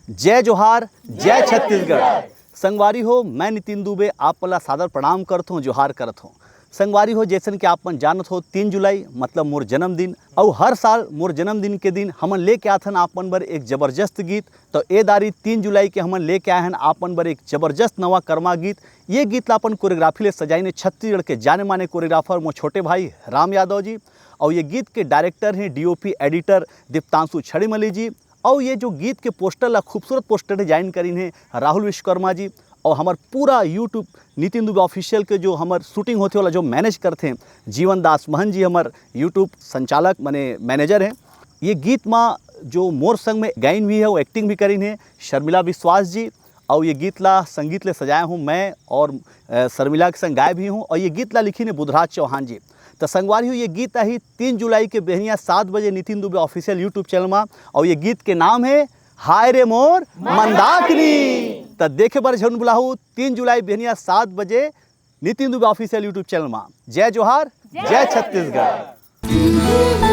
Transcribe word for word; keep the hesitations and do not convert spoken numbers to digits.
जय जोहार, जय छत्तीसगढ़। संगवारी हो, मैं नितिन दुबे आप मन ला सादर प्रणाम करत हों, जोहार करत हों। संगवारी हो, जैसन कि आप मन जानत हो, तीन जुलाई मतलब मोर जन्मदिन, अउ हर साल मोर जन्मदिन के दिन हमन लेके आथन आप मन बर एक जबरदस्त गीत। तो ए दारी तीन जुलाई के हमन लेके आए हन आप मन बर एक जबरदस्त नवा करमा गीत। ये गीत ला अपन कोरियोग्राफी ले सजाइन हे छत्तीसगढ़ के जाने माने कोरियोग्राफर मोर छोटे भाई राम यादव जी, अउ ये गीत के डायरेक्टर हे डीओपी एडिटर दीप्तांशु छड़ीमली जी, अउ ये जो गीत के पोस्टर ला खूबसूरत पोस्टर डिजाइन करिन हे राहुल विश्वकर्मा जी, अउ हमर पूरा यूट्यूब नितिन दुबे ऑफिशियल के जो हमर शूटिंग होथे वाला जो मैनेज करथे जीवन दास महन जी, हमर यूट्यूब संचालक माने मैनेजर हे। ये गीत मा जो मोर संग में गाइन भी हे, वो एक्टिंग भी करिन हे शर्मिला विश्वास जी, अउ ये गीत ला संगीत ले सजाए हूँ मैं, और अ, शर्मिला के संग गाए भी हूँ, अउ ये गीत ला लिखिन हे बुधराज चौहान जी। त संगवारी हो, ये गीत आही तीन जुलाई के बिहनिया सात बजे Nitin Dubey official YouTube channel मा, अउ ये गीत के नाम हे हाय रे मोर मंदाकिनी। त देखे बर झन भुलाहू, तीन जुलाई बिहनिया सात बजे Nitin Dubey official YouTube channel मा। जय जोहार, जय छत्तीसगढ़।